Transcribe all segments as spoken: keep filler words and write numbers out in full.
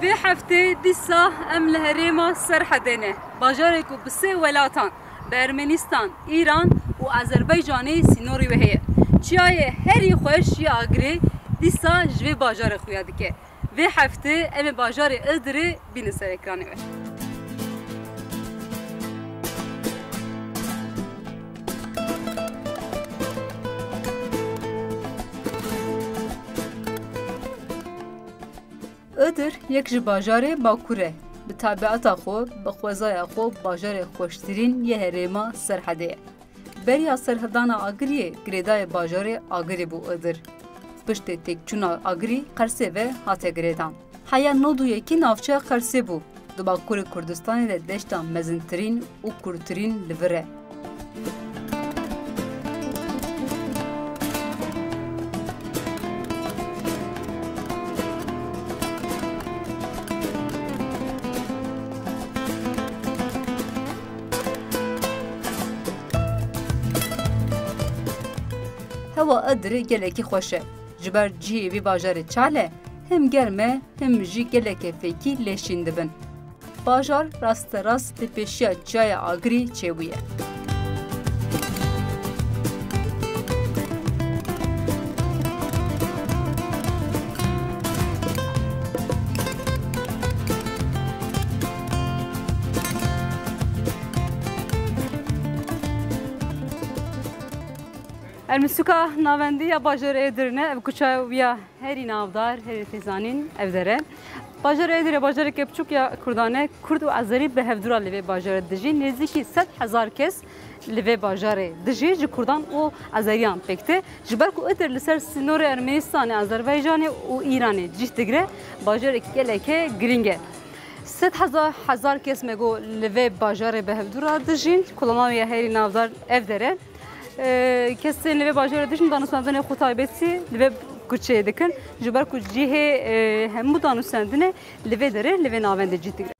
Vê heftê dîsa em li herêma Serhedê ne, bajarê ku bi sê welatan, bi Ermenistan, Îran û Azerbaycanê sînorî wê heye. Çiyayê herî xweş ya Agirê dîsa ji vê bajarê xuya dike. Vê heftê em ê bajarê Idirê bînin ser ekranê we. Idir yek ji bajarê Bakur e. Bi tebiata xwe, bi xwezaya xwe bajarê xweştirîn yê herêma Serhedê ye. Beriya serhildana Agiriyê girêdayê bajarê Agirî bû Idir. Piştê têkçûna Agirî Qersê ve hate girêdan. Heya nod û yekî navçeya Qersê bû. Di Bakurê Kurdistanê de deşta mezintirîn û kûrtirîn li vir e. Hewa Idirê gelekî xweş e. Ji ber cihê vê bajarê çal e, hem germ e, hem jî gelekê fêkî lê şîn dibin. Bajar rasterast li pêşiya çiyaya Agirî çêbûye. Em li sûka navendî ya bajarê Êdir ne, ev kuçeya wî ya herî navdar, herî têzanîn, ev der e. Bajarê Êdirê bajareke biçûk ya Kurdan e. Kurd û Azerî bi hevdû re li vê bajarê dijîn. Nêzîkî sed hezar kes li vê bajarê dijî, ji Kurdan û Azeriyan pêk tê. Ji ber ku Idir li ser sînorê Ermenistanê, Azerbaycanê û Îranê cih digire, bajarek geleke girîng e. Sed hezar, hezar kes me got li vê bajarê bi hevdû re dijîn. Kulana wê ya herî navdar ev der e. E, kesên li vê bajarê dijîn danûstandinê xwe taybetî li vê kuçeyê dikin. Ji ber ku cihê, e, hemû danûstandinê li vê derê, li vê navendê cih digire.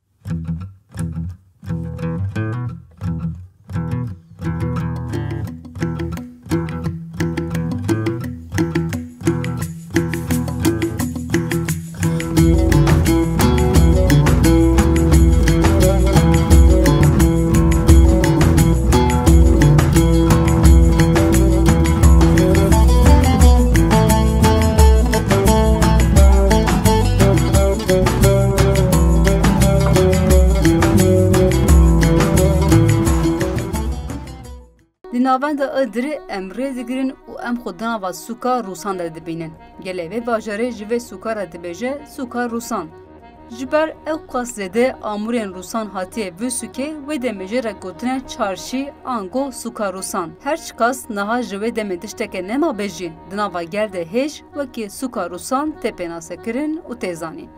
Di navenda Idirê em rê digirin û em xwe di nava sûka Rûsan de dibînin. Gelê vê bajarê ji vê sûka re dibêje sûka Rûsan. Ji ber ew qas zêde amûrên Rûsan hatiye vê sûkê, wê demê jê re gotine çarşî, ango sûka Rûsan. Her çiqas niha ji wê demê tişteke nema be jî, di nava gel de hêj wekî sûka Rûsan tê pênasekirin û tê zanîn.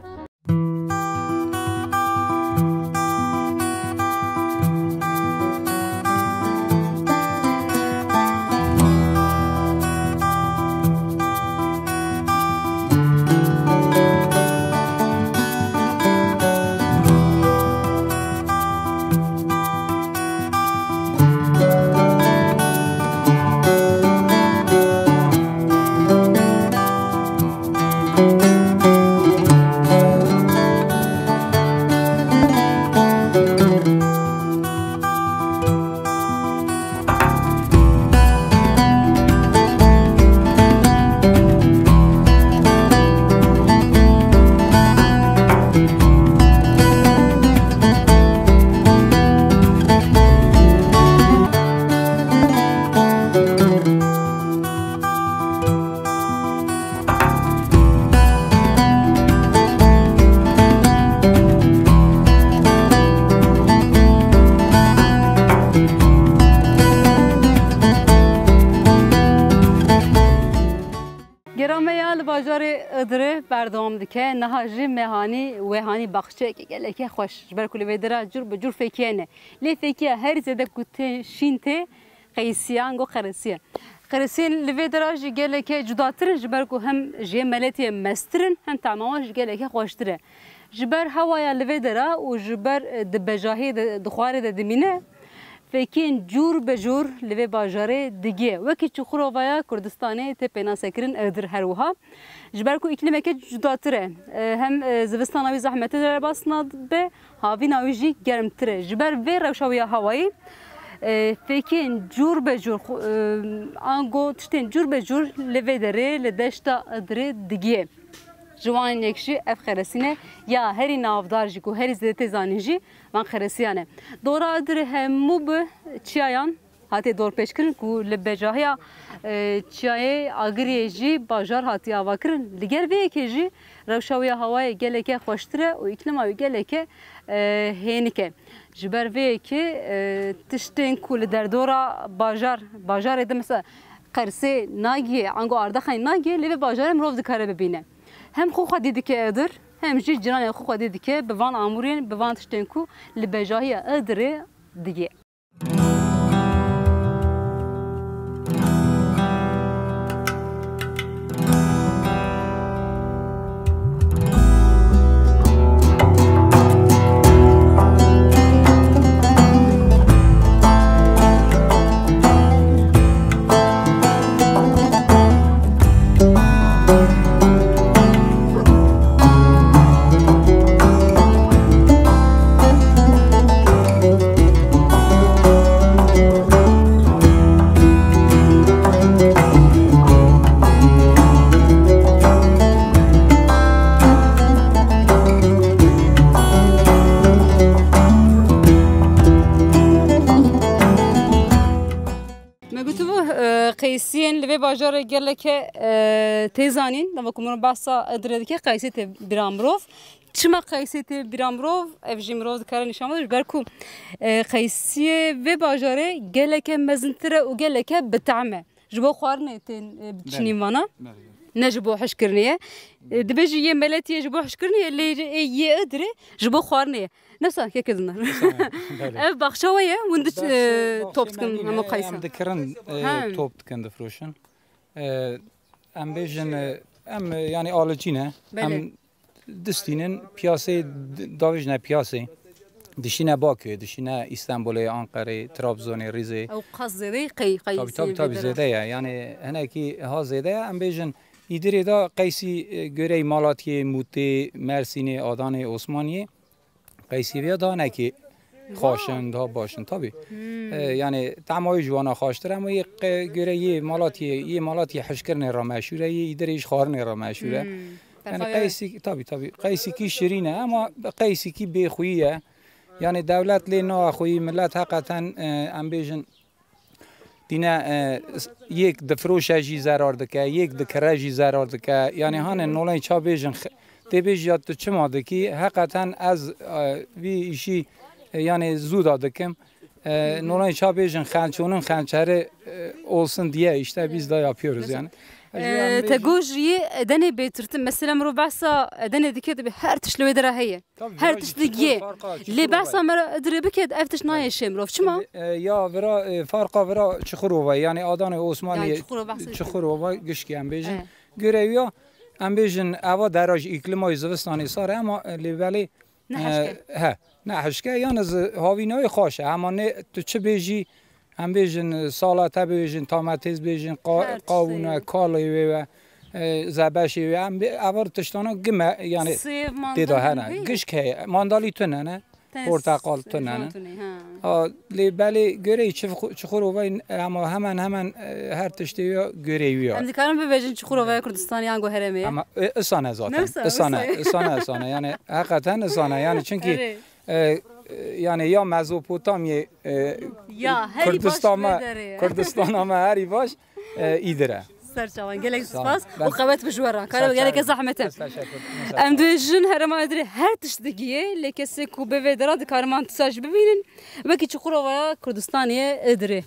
Gera me ya li bajarê Idirê berdewam dike. Niha jî me hanî wê hanî baxçeyeke geleke xweş. Ji ber ku li vê dera cur bi cur fêkiye ne. Lê fêkiya herî zêde ku tê şîn tê, qeysiyan go qeresiye. Qeresiyên li vê dera jî geleke cudatir in, ji ber ku hem ji yê meletiyê mestir in, hem tema wan jî geleke xweştir e. Ji ber hewaya li vê dera û ji ber, e, di bejahiyê de, di xwarê de dimîne, Fêkên cûr be cûr li vê bajarê digiye. Wekî Çuxurovaya Kurdistanê tê pênasekirin Iğdır her wiha. Ji ber ku îklîmeke cudatir e, e, hem, e, zivistana wî zehmettir e, derbasna dibe, havîna wî jî germtir e. Ji ber vê rewşa wî ya hewayî, e, fêkên cûr be cûr, xu-, e, ango tiştên cûr be cûr li vê derê, li deşta Iğdırê digiye. Ji wan yek jî ev xeresîne ya herî navdar jî ku herî zêde tê zanîn jî van xeresiyan e. Dora Iğdırê hemû bi çiyayan hatiye dorpêçkirin ku li bejahiya, e, çiyayê Agiriyê jî bajar hatiye avakirin. Li gel vê yekê jî rewşa wê ya hewayê geleke xweştir e û îklîma wê geleke, e, hênik e. Ji ber vê yekê, e, tiştên ku li derdora bajar, bajarê de mesela qersê nagiye, ango ardexanê nagiye, lê vê bajarê mirov dikare bibîne. Hem xwe xwedî dike Iğdır, hem jî ciranê xwe xwedî dike bi van amûrên, bi van tiştên ku li bejahiya Iğdırê digiye. Me gotibû, e, qeysiyên li vê bajarê geleke, e, tê zanîn. Dema ku mirov behsa Iğdırê dike, qeysî tê bîra mirov. Çima qeysî tê bîra mirov? Ev jî mirov dikare nîşan bide. Ji ber ku, e, qeysiyê vê bajarê geleke mezintir e û geleke bi tehm e. Ji bo xwarinê tên, e, çinîn vana. Belê. Ne ji bo hişkirinê ye. E, dibêjî yê meletiyê ji bo hişkirinê ye, lê yê Iğdırê ji bo xwarinê ye. Ne wisa keke din. Belê. Ev baxça we ye, hûn diç-, Baxçe, e, baxçe top dikin, me nîne, hema qeysa. Em dikirin, e, Ha. top dikin, difiroşin. E, em bêjin, e, em, e, yanî alicî ne. Belê. Em distînin piyasê, d-, davêjine piyasê. Dişîne Baküyê, dişîne Îstanbulê, Ankarê, Trabzonê, Rîzê. Ew qas zêde ye, qey-, Tabî, tabî, qeysiyê tabî, vê zêde ye. Yanî hinekî ha zêde ye. Em bêjin Îdirê de qeysî, e, göreyî Malatiyê, Mûtê, Mersînê, Adanê, Osmaniyê. Qeysî vê ya daha nekî xweş in, daha baş in, tabî. Hmm. E, yanî tema wê ji wana xweştir e, ama yê qe-, göre yê Malatiyê, yê Malatiyê hişkirinê re meşhûr e, yê Îdirê ji xwarinê re meşhûr e. Hmm. Yanî Ferqa ye. Qeysî, tabî, tabî. Qeysîkî şirîn e, ama qeysîkî bêxuyî ye. Yanî dewlet lê naxuyî, millet heqeten, e, em bêjin, Dîne, e, s-, yek difiroşe jî zerar dike, yek dikire jî zerar dike. Yanî hane nolayên ça bêjin, x-, tê bêjî ya tu çima dikî? Heqeten ez, e, vî îşî, e, yanî zûda dikim. E, nolayên ça bêjin, xençonin xençeri, e, olsun diye işte biz de yapıyoruz yani. E, te got jî Edenê bêtirtin. Mesela mirov behsa Edenê dike, dibê her tişt li wê dera heye. Tabii, her tişt digiyê. Lê behsa me re dirê bike, ev tişt nayê şê mirov. Çima? E, ya vira, e, farqa vira Çukurova, yani Adanê Osmaniyê, yani Çukurova, Çukurova gişkî em bêjin. Evet. Görev ya, em bêjin, eva dera ji îklîmayê zivistanê sar e, ama, e, lê belê, ne hişk e. E, he, ne hişk e, yalnız, e, havînayê xweş e, ama ne tu çi bêjî, Em bêjin, sala te bêjin, tametêz bêjin, qa-, qawûne, kalê wê ve, e, zebeşê wê. Em bê, evar tiştana gime, yani, tê de hene. Gişk heye. Mandalî tune ne. Porteqal tune ne. Ha, lê belê göre Çif-, Çukurovayê, ama hemen hemen, e, her tiştê ya göre ya. Em dikarin bibêjin Çukurovaya Kurdistanê yan go herêmê? Ama, e, isane zaten. Isane, isane, isane. Yani, hakikaten isane. Yani, çünkü, e, yani ya Mezopotamyê, e, ya, herî baş Kurdistan me, Kurdistana me herî baş, e, Îdir e. Ser çavan, gelek spas û qewet bi ji we re. Kare geleke zehmet e. Em dibêjin herêma Îdirê her tişt digiyê, lê kesê ku bê vê dera dikariman tisa jî bibînin. Wekî Çukurova Kurdistanê Îdirê.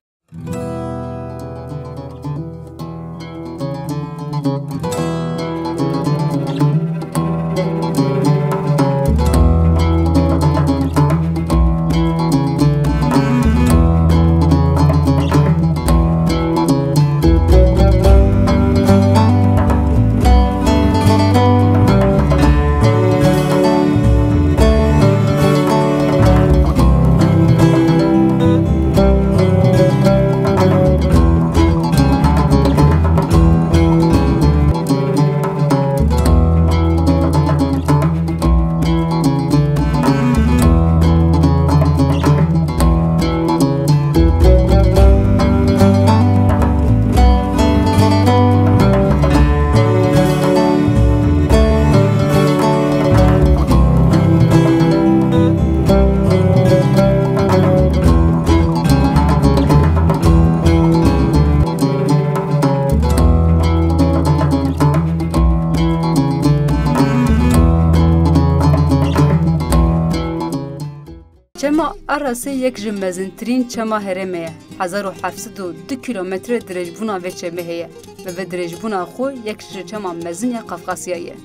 Çema Arasê yek ji mezintirîn çema herêmê ye. Hezar û heft sed û du kîlometre dirêjbûna vê çemê heye ve vê dirêjbûna xwe yek ji çema mezin ya Qafqasyayê ye.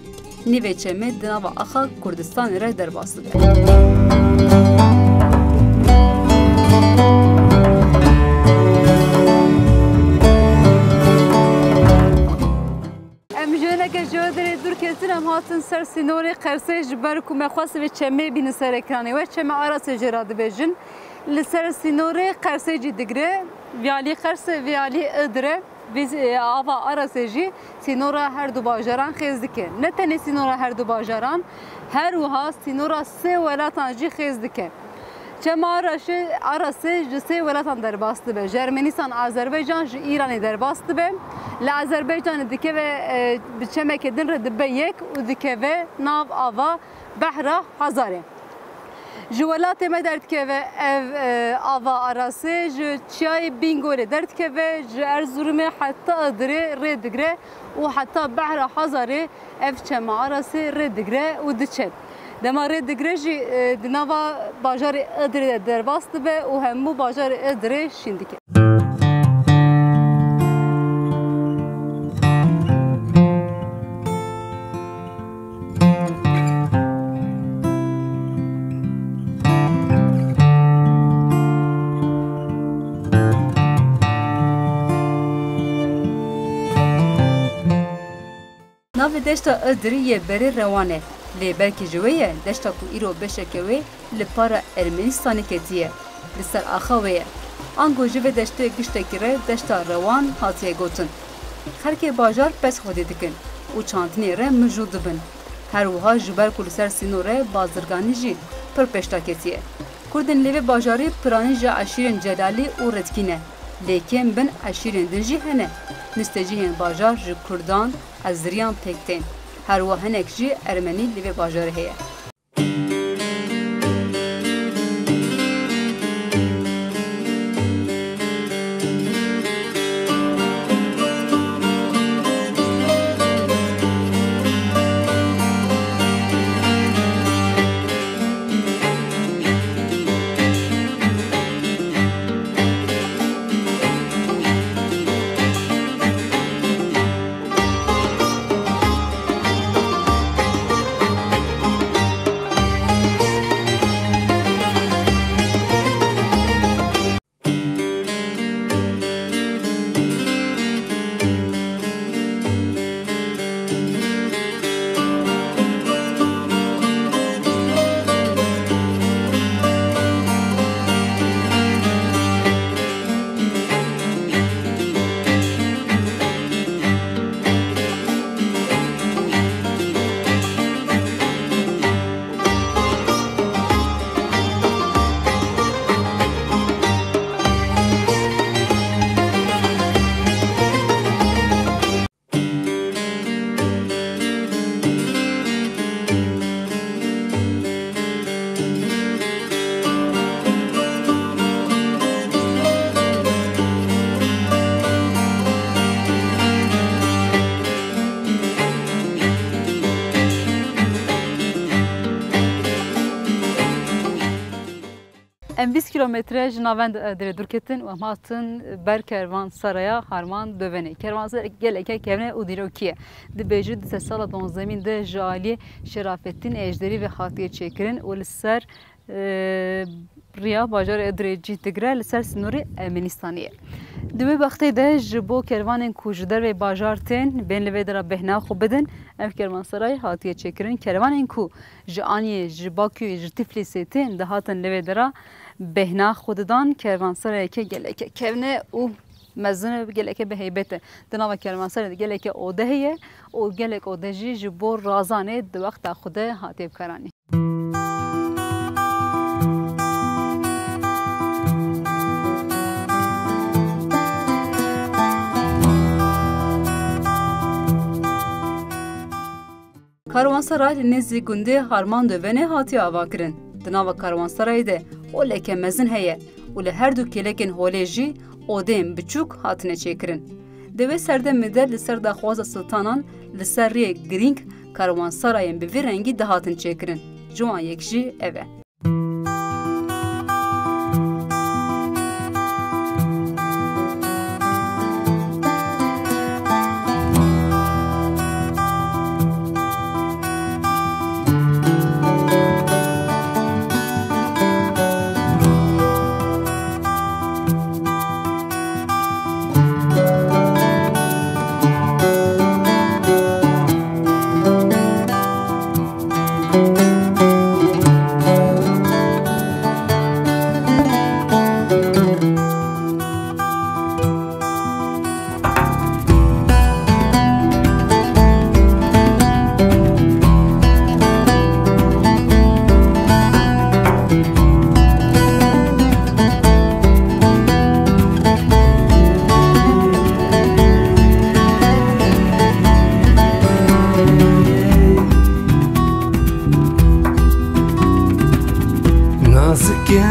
Nîvê çemê di nava axa Kurdistanê re derbas dibe. Em ji hineke ji Idirê dûr ketin, em hatin ser sînorê Qersê, ji ber ku me xwest vê çemê bînin ser ekranê we. Çema Arasê jê re dibêjin. Li ser sînorê Qersê cî digire. Vî alî Qers e, vî alî Idir e. Vî, e, ava Arasê jî sînora her du bajaran xêz dike. Ne tenê sînora her du bajaran, her wiha sînora sê welatan jî xêz dike. Çema Araşê, Arasê ji sê welatan derbas dibe. Ji Ermenîstan, Azerbaycan, ji Îranê derbas dibe. Li Azerbaycanê dikeve, e, bi çemeke din re dibe yek û dikeve nav ava Behra Hazarê. Ji welatê me derdikeve ev, e, ava Arasê, ji çiyayê Bîngolê derdikeve, ji Erzurumê heta Idirê rê digre û heta Behra Hazarê ev çema Arasê rê digre û diçe. Dema rê digre jî, e, di nava bajarê Idirê de derbas dibe û hemû bajarê Idirê şîn dike. Navê deşta Idirî yê berê Rewan e, lê belkî ji wê ye deşta ku îro beşeke wê li para Ermenistanê ketiye, li ser axa wê ye. Ango ji vê deştê giştekî re deşta Rewan hatiye gotin. Xelkê bajar pez xwedî dikin û çandinê re mijûl dibin. Her wiha ji ber ku li ser sînorê bazirganî jî pir pêşta ketiye. Kurdên li vê bajarî piranî ji eşîrên Celalî û Redkî ne, lê kêm bin eşîrên din jî hene. Nistecihên bajar ji Kurdan, Eziriyan pêk tên. Her wiha hinek jî Ermenî li vê bajarê heye. Em bîst kîlometre ji navenda Idirê dûr ketin û em hatin ber kervansaraya Harman Dövenê. Kervansaray geleke kevne û dîrokî ye. Dibêjin di sedsala duwazdehemîn de ji alî Şerafettin Ejderî ve hatiye çêkirin û li ser, e, riya bajarê Idirê cih digire, li ser sînorê Ermenistanê ye. Di wê wextê de ji bo kervanên ku ji derveyî bajar tên, bên li vê dera bêhna xwe bidin, ev kervansaray hatiye çêkirin. Kervanên ku ji Aniyê, ji Bakuyê, ji Tiflîsê tên dihatin li vê dera bêhna xwe didan. Kervansarayeke geleke kevne û mezin e, geleke bi heybet e. Di nava kervansarê de geleke ode heye û gelek ode jî ji bo razanê di wexta xwe de hatiye bikaranîn. Karwansaray li nêzî gundê Harman Dövenê hatiye avakirin. Di nava karwansarayê de holeke mezin heye û li her du kêlekên holê jî odeyên biçûk hatine çêkirin. Di wê serdemê de li ser daxwaza siltanan li ser riyê girîng karwansarayên bi vî rengî dihatin çêkirin. Ji wan yek jî ev e. Zike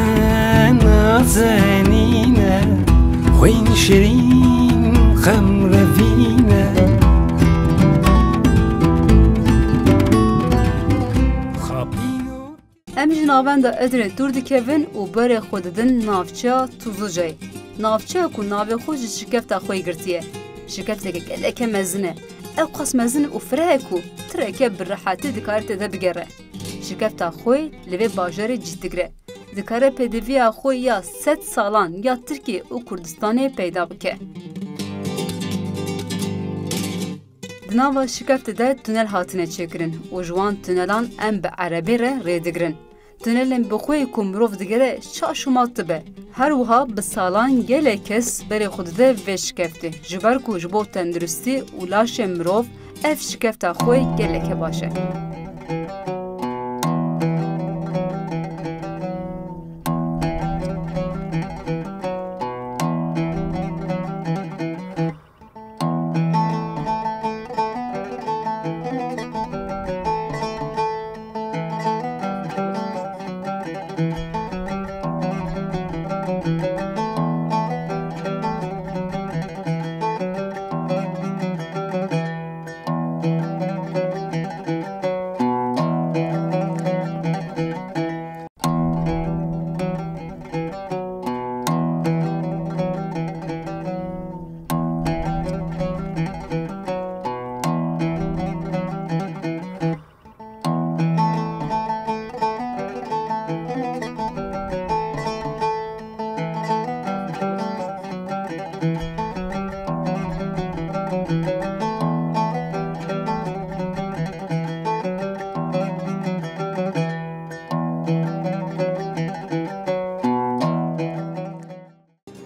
nazenîne, xwîn şirîn xem revîne. Xapîno. Em ji navenda Edirê dûr dikevin û berê xwe didin navçeya Tuzlucayê. Navçeya ku navê xwe ji şikefta xwe girtiye. Şikefteke geleke mezin e. Ew qas mezin û fireh e ku tireke bi rehetî dikare tê de bigere. Şikefta xwe li vê bajarê cih digre. Dikare pêdiviya xwe ya sed salan ya Tirkiye û Kurdistanê peyda bike. Di nava şikeftê de tunel hatine çêkirin û ji wan tunelan em bi erebê re rê digirin. Tunelên bi xwe ku mirov digere şaş û mat dibe. Her wiha bi salan gelek kes berê xwe dide vê şikeftê. Ji ber ku ji bo tenduristî û laşê mirov ev şikefta xwe geleke baş e.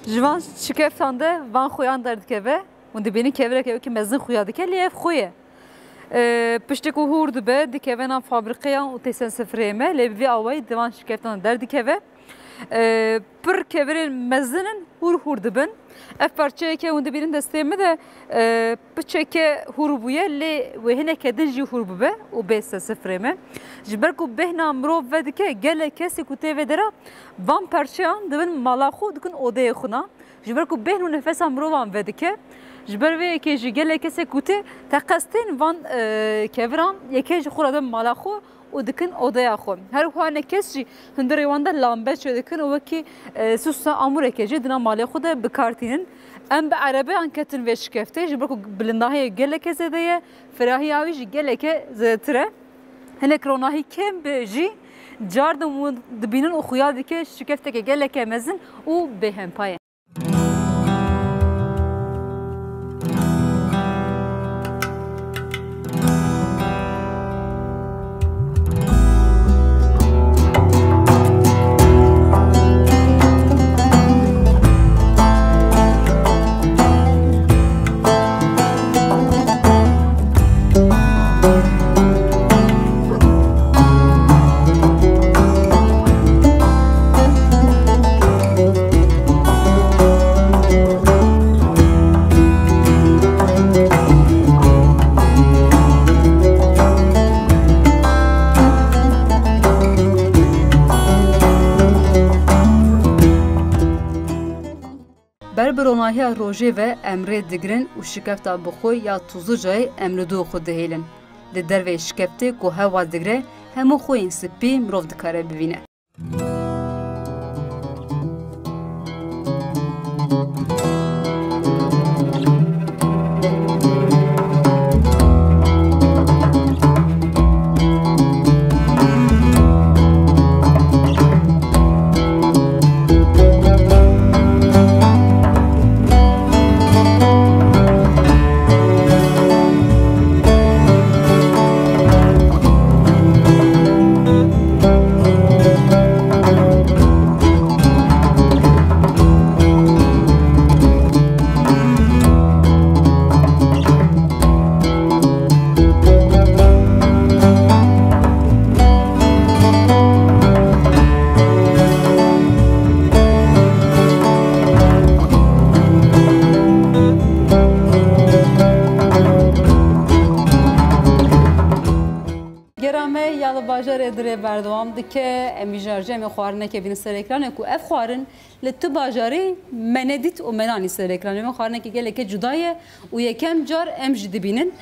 Ji van şikeftan de van xuyan derdikeve. Hûn dibînin kevireke wekî mezin xuya dike, lê ev xu ye. Ee, piştî ku hûr dibe, dikeve nav fabrîqeyan û têsên sifrê me, lê bi vî awayî di van şikeftan derdikeve. Ee, pir kevirên mezin in, hûr hûr dibin. Ev parçeyeke hûn dibînin destê min de, e, piçeke hûr bûye, lê wê hineke din jî hûr bibe û bê ser sifrê me. Ji ber ku bêhna mirov vedike, gelek kesê ku tê vê dera, van perçeyan dibin mala xwe, dikin odeyê xwe na. Ji ber ku bêhn û nefesa mirovan vedike, ji ber vê yekê jî gelek kesê ku tê teqez tên van, e, keviran, yekê ji xwe re dibin mala xwe û dikin odeya xwe. Her wiha ne kes jî hundirê wan de lambe çêdikin û wekî, e, sûsa amûreke jî dina malê xwe de bi kar tînin. Em bi erebeyan ketin vê şikeftê, ji ber ku bilindahiyê geleke zêde ye, firahiya wî jî geleke zêdetir e. Hinek ronahî kêm be jî, cardin hûn dibînin û xuya dike şikefteke geleke mezin û bêhempa ye. Ber bi ronahiya rojê ve em rê digirin û şikefta bi xwe ya Tuzlucayê em li dû xwe dihêlin. Li derveyê şikeftê ku hewa digre, hemû xweyên spî mirov dikare bibîne. Dewam dike, em vî jar jî em ê xwarinekê bînin ser ekranê ku ev xwarin li tu bajarê me nedît û me nanî ser ekranê. Me xwarinekê gelekê cuda ye û yekem car em jî dibînin.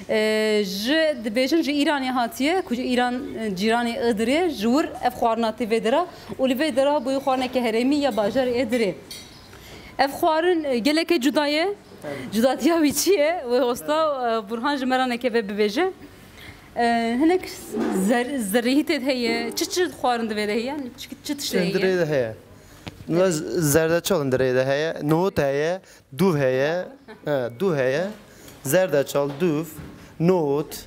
Ee, ji, dibêjin ji Îranê hatiye, ku ji Îran, e, cîranê Idirê, ji wir ev xwarina tê vê dera û li vê dera bûye xwarineke herêmî ya bajarê Idirê. Ev xwarin, e, gelekê cuda ye. Cudatiya wî çi ye? Wê hosta, e, Burhan ji me re neke vê bibêje. E, hinek zer-, zerrîhî tê de heye. Çi, çi xwarin di vê de heye? Çi, çi tiştê heye? Di rê de heye. Nû ez zerdeçal di rê de heye. Nohut heye. Dûv heye. He, dûv heye. Zerdeçal, dûv, nohut,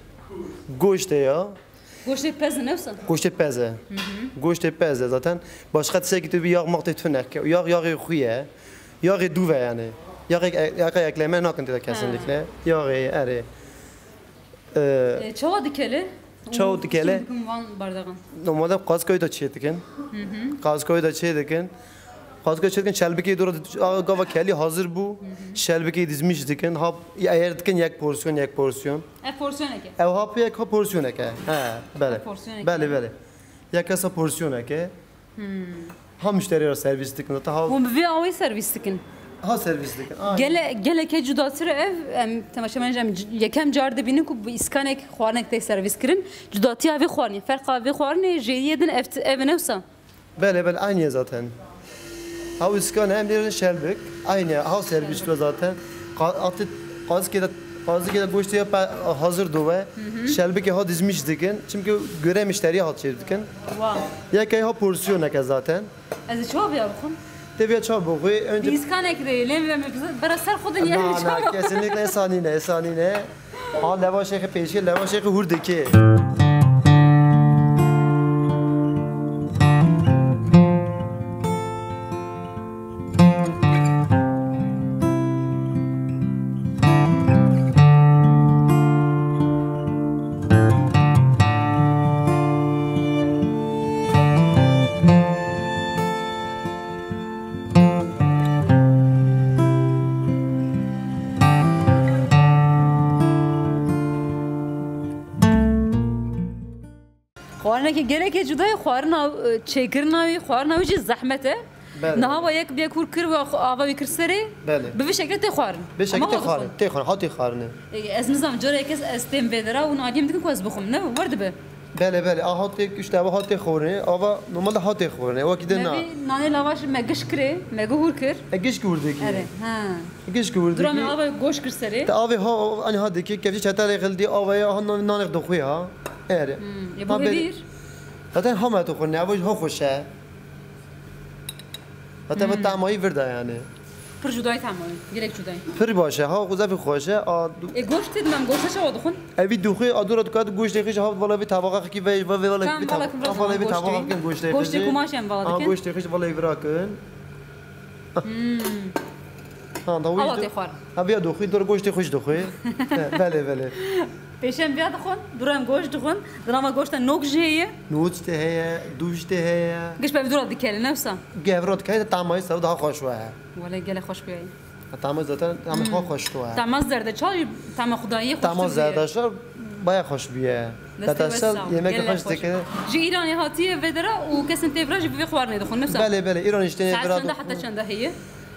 goşt heye. Goştê pez e, ne wisa? Goştê pez e. Goştê pez e zaten. Başka tiştekî tu bî yağ max tê tune ke. Yağ, yağê xwe ye. Yağê dûv e yani. Yağê, yağê ekleme nakin tê de kesinlikle. Yağê, erê. Ee, E, çawa dikele? Çawa dikele? Û çi dikin van bardaxan? Normalde qazikoyê de çê dikin. Qazikoyê de çê dikin. Qazikoyê çê dikin, şelbikê dora, a, gava kelî hazir bû. Şelbikê dizmiş dikin. Ha, eyer dikin yek porsiyon, yek porsiyon. Ev porsiyoneke? Ev ha pê yek ha porsiyoneke. He, belê. Ev porsiyoneke. Belê, belê. Yek kesa porsiyoneke. Ha müşterî re servis dikin. Zaten ha Hûn bi vê awê servis dikin? Ha servis dikin. Aynen. Gele-, gelekê cudatir e ev, em temaşevanên em c-, yekem car dibînin ku bi îskanek xwarinek tê servis kirin. Cudatiya vê xwarinê, ferqa vê xwarinê ji yê din ev t-, ev e, ne wisa? Belê, belê, aynı ye zaten. Ha îskan hem bir şelbik, aynı ye. Ha servis tu zaten. Qa-, atı, qazikê de, qazikê de goştê ya pe-, hazır dove. Şelbikê ha dizmiş dikin. Çünkü göre müşteriye ha çê dikin. Wa. Yekê ha porsiyoneke zaten. Ez ê çawa vêya bixwim? Tê vêya çawa bixwî? Önce Îskanekî de lê em bera ser xwe din Na, yani na, çawa? Kesinlikle êsa nîne, êsa nîne. Ha, leva Şêxê Pêşî, leva Şêxê Hurdekê. Xwarinekî gelekê cuda ye, xwarina, e, çêkirina wî, xwarina wî jî zehmet e. Belê. Niha wa yek bi yek hûr kir, wa xwe ava wî kir serê. Belê. Bi vî şekilê tê xwarin. Bi şekilê Ama tê wa xwarin, dixwin. Tê xwarin, ha tê xwarine. E, ez nizam, careke ez, ez têm vê dera û aliyê min dikin ku ez bixwim. Ne, wer dibe. Belê, belê. A hatê, işte, ava hatê xorê. Ava normalde hatê xorê. Wekî de Me na. vî nanê lavaş me giş kirê, me gi hûr kir. E, giş ki hurdekî. Erê, ha. Giş ki hurdekî. Dura me ava goş kir serê. Te avê ha, ani ha dikî, kevçî çetelê xildî, avê ha nan-, nanê doxuya. Erê. Hmm, e, bu Ha, belê. hevîr? Zaten ha me to xurne, ava ha xweş e. Zaten Hmm. bu tamayî virda yani. Pir cudayî tamayî, gelek cudayî. Pir baş e, ha, xwe zefî xweş e, a, du- E, goşt dedim em, goşta çawa dixwin? Evî duxê, a, dora dikati goştê xişî, ha, vala vî tabaxa xikî ve, ve, ve, vala Tamam, vî vala tab-, kim ha, vala vî vira tabaxa goştê? Xikî goştê Goştê xişî. kumaş em vala Ha, dikin? goştê xişî vala vira kin. Hmm. Ha, da Awa wî tê xwar. Ha, viya duxê, dora goştê xişî duxê. He, belê, belê. Pêşem viya dixwin, dura em goşt dixwin. Di nava goşta nok jî heye. Nohut jî heye, dûv jî heye. Giş be dura dikele, ne wisa? Gevra dikele, tamayî ser daha xweş we. Wele gelek xweş bûye. Tama zaten, tama Hmm. xwe xweş tu e. Tama zerdeçal, tama xwedayî xweş Tama tu bûye. zerdeçal baya xweş bûye. Destê we Zerdeçal sağ ol. yemek Gelek xweş xweş. dike. Ji Îranê hatiye vê dera û kesên tê vira jî bi vê xwarinê dixwin, ne wisa? Belê, belê, Îran işte Saet vira çenda dixwin. heta çenda heye?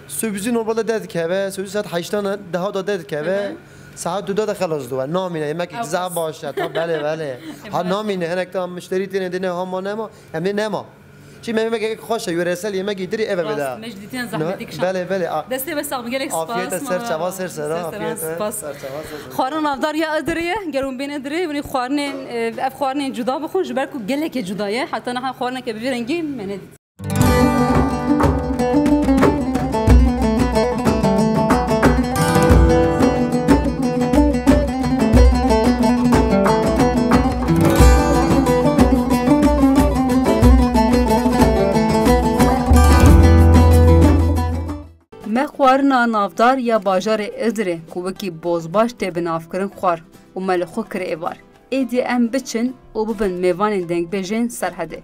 Subzî normalde derdikeve, subzî saet heştan daha da derdikeve. Hı hı. Saet duda da xelas duwe. Namîne, yemek Ew zah qas. baş e. Ta belê, belê. Ha Belê. namîne, hinek ta müşterî têne dine ha ma nema. Em ê nema. Çi me yemek xweş e, yöresel yemek îdirî eve Rast, veda. me ji dîtiyan zehmetî kişand. Belê, belê. A- Destê ve sağ, gelek spas. Afiyet e, ser çava, ser sera, Ser afiyet e. spas. Ser çava, ser sera. Xwarin navdar ya Idirê ye, ger hûn bên Idirê, hûn ê xwarinên, e, ev xwarinên cuda bixwin, ji ber ku gelekê cuda ye. Heta niha xwarineke bi vî rengî me nedît. Me xwarina navdar ya bajarê Idirê ku wekî bozbaş tê binavkirin xwar û me li xwe kir êvar. Êdî em biçin û bibin mêvanên dengbêjên Serhedê.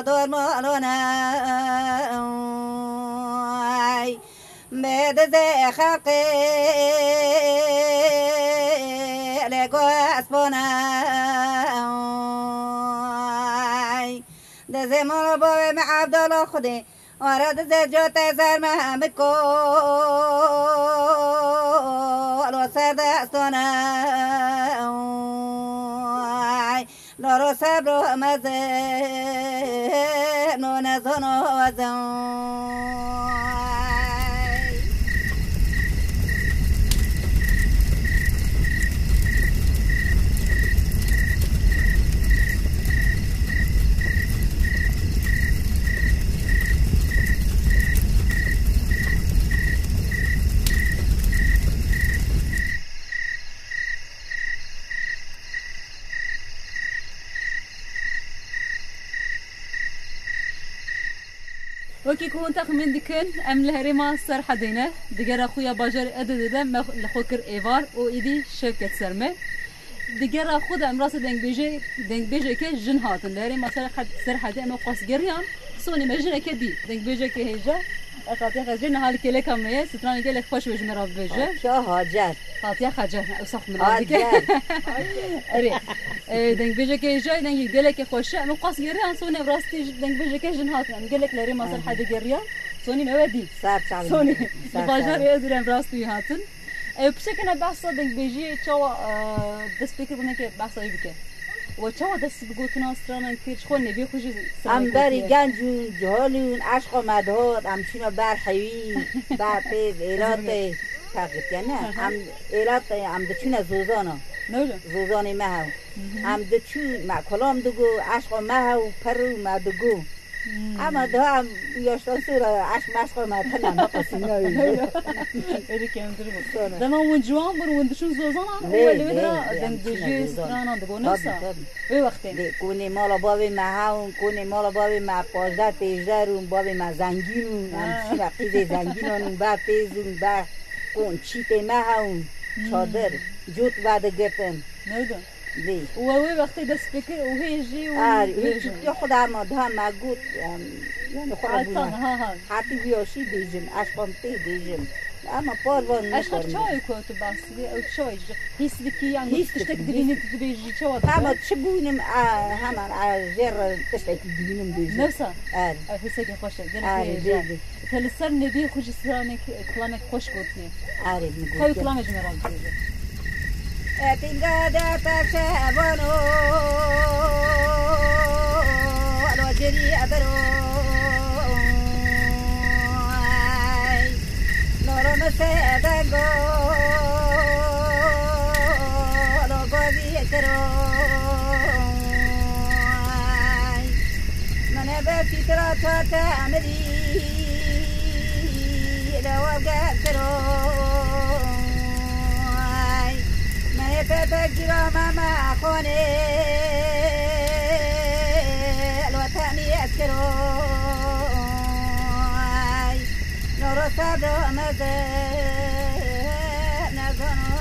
Dormolona, bê dizê xelqê lê guhespona. Dizê mala bavê me Evdala Xwedê, wara dizê cotê zer me biko, lo ser destona. Loro sebro mezin, no nezono wezin. Wekî ku hûn texmîn dikin, em li herêma Serhedê ne. Digera xwe ya bajarê Edidê de me li xwe kir êvar û êdî şev ket ser me. Digera xwe de em rastî dengbêjê-, dengbêjeke jin hatin. Li herêma Serhed-, Serhedê em ê qas geriyan. Sonê me jineke dî. Dengbêjeke hêja. Ez hatiye xecê niha li kêleka me ye. Stranê gelek xweş wê ji me re bibêje. Hatiye Hacer. Hatiye Xecer, ew sax min dike. Erê, e, dengbêjeke hêjayî, dengê gelekê xweş e. Em ê qas geriyan Sonê, rastî ji dengbêjeke jin hatin. Em gelek li herêma Serhedê geriyan. Sonê me we dî. Ser çavê Sonê, me. Ser li bajarê çavê. Ezîr em rastî wî hatin. E, piçekine behsa dengbêjiyê çawa, e, dest pê kir, bineke behsa wî bike. We çawa dest bi gotina stranan kir? Ji xwe nêvê xwe jî stranan Em berî gotiye. Genc û cihal ûn, eşqa me dihat, em çûna ber hewî, ber pêz, êlatê, teqît kene. Hı hı. Em êlatê, em diçûne zozana. Ne öyle? Zozanê me hew. Hı hı. Em diçûn, me kolam digo, eşqa me hew, pir û me digo. Hmm. Ama daha yaştan sonra aşk meşk olmadı, tamam, bak, aslında öyle. Öyle. Öyle kendir bu. Sonra. Dema hûn ciwan bûn, hûn diçûn zozana, Lê, û lê, wê lê, dira lê, em dengbêjiyê çûna zozana. Stranan digo, ne Tabii, wisa? Tabii. Wê wextê. Lê, konê mala bavê me hewn, konê mala bavê me pazdeh pêzdeh rûn, bavê me zengîn ûn, em Ha. çûna qîzê zengînan ûn, ber pêz ûn, ber kon çîtê me hewn, Hmm. çadir, cot vedigirtin. Ne öyle? Lê. Û we wê wextê dest pê kir û hê jî û Ar, hê hê jî. Çiftê xwe de hema daha me got, em, yani xwe re Hatan, bûna. Ha, ha. Hatî viya şî bêjim, eşqan tê bêjim. Ama par van Eşqek nekarim. Çawa ye ku tu behs dikî? Ew çawa ye? Hîs dikî, yani Hîs tiştek dikim, dibînî, hîs. Tu dibêjî, çawa dibînî? Hema çi bûnim, a, hemen, a, jê re tiştekî dibînim bêjim. Newsa? Er. Ew hêsekê xweş e, gelek Ar, hêja. Bê, bê. Te li ser nêvî xwe jî stranek, klamek xweş gotiye. Arê, min Xew gotiye. Kilamê ji me re bibêje. Etinga de perçe bono, lo ceri ebero. Lo ro mese edengo, lo gozi ekero. Mene be fitra çate emirî, le wavge kiro. Mene pete kiro mama xone, lo tani eskiro. Lo ro sabro meze, ne zano.